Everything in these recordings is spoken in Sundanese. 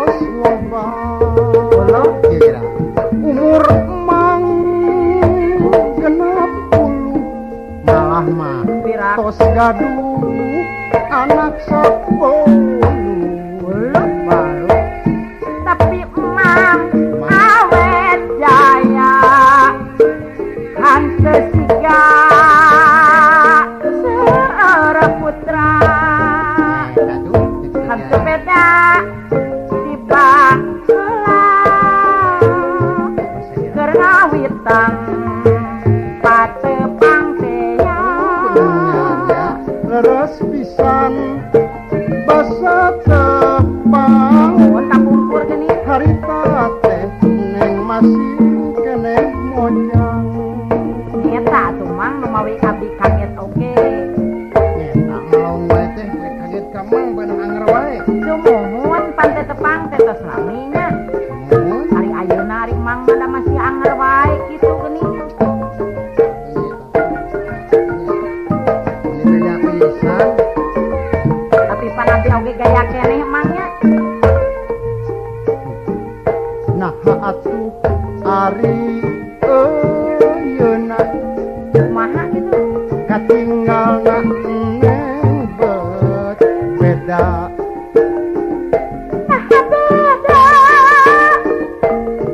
tos loba kira umur mang 60 malah mah tos gaduh anak 10 tapi emang awet jaya hante siga seorang putra hante beda tiba heula keur ngawitan patepang teh leres pisan basa tepang kapungkur geuning harita teh neng masih keneh mojang eta atuh mang nu mawi abdi kaget oge eta melong wae teh kaget ka mang beunang anger wae sumuhun pan teh tepang teh tos lami nya ari ayeuna ari mang mah masih anger wae kitu geuning ini beda pisan tapi pan abdi oge gaya keneh mang nya. Nah atuh ari ayeuna kumaha kitu katinggalna neng bet beda nah beda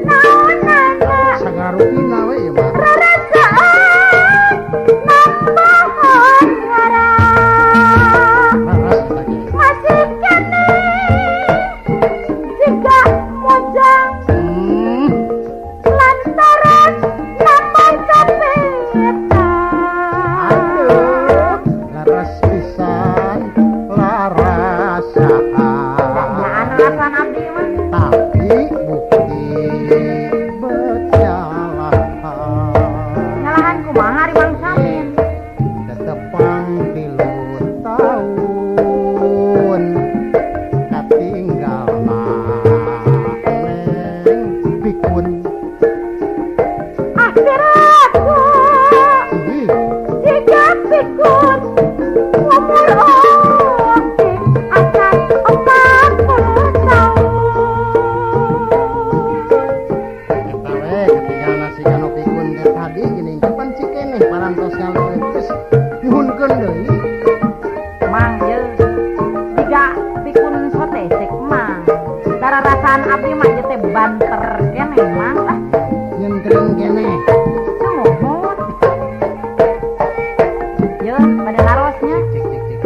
naonana sangarupina we ieu mah rarasaan nambahan ngara masih keneh jiga mojang lantaran nambah sapeta. Aduh, laras pisan larasaan. Jangan abdi mah. Tapi bukti bet nyalahan. Nyalahan kumaha ari Mang Samin? Tetepang 3 tahun katinggalna neng pikun. Akhirku jika pikun umur oge akan 40 tahun. Eta we katinggalna si kanu pikun teh tadi geuning kapan cikeneh parantos ngaleueut geus nyuhunkeun deui. Mang ye jika pikun sote cek mang. Dararasaan abdi mah ieu teh banter keneh mang ah. Nyentring keneh. Sumuhun. Ye pada larosnya. Cek cek cek.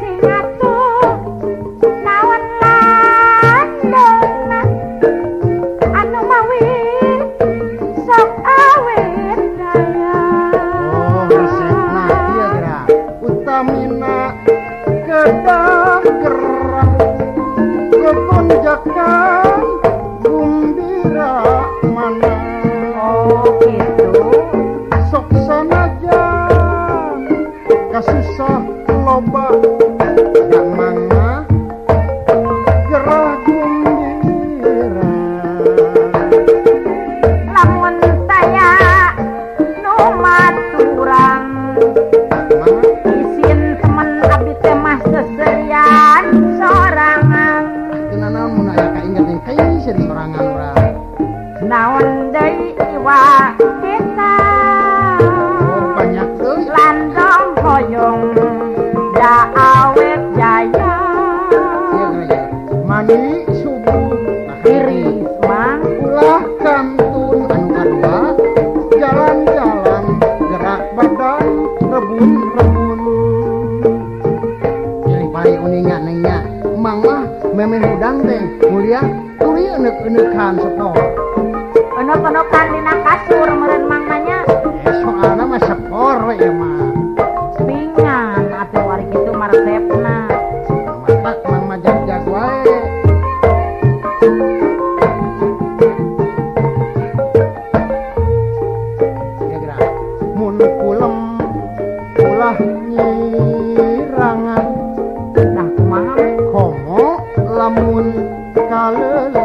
Sing atuh naon landongna anu mawi sok awet daya. Oh, resepna ieu geura. Utamina kedah gerah gogonjakan gumbira mana. Oh gitu. Sok sanajan kasusah loba da mangga gerah gumbira. Lamun taya nu maturan isin temen abdi teh mah seserian sorangan. Teu nanaon mun aya kainget jeung kaisin sorangan urang. Naon deui iwa kita Oh, banyak deui. Landong hoyong da awet jaya. Ieu geura ieu. Mandi subuh Iris mang ulah kantun anu kadua jalan-jalan gerak badan rebun-rebun. Pilih pari uninga neng nya mang mah memeh hudang teh mulia tuluy enek-enekan sepor. Enek-enekan dina kasur meureun mang nanya. Soalna mah sepor we ieu mah. Pingan atuh ari kitu mah resepna. Matak mang mah jag-jag wae. Ya geura. Mun kulem ulah nyirangan. Nah kumaha komo lamun kaleuleut.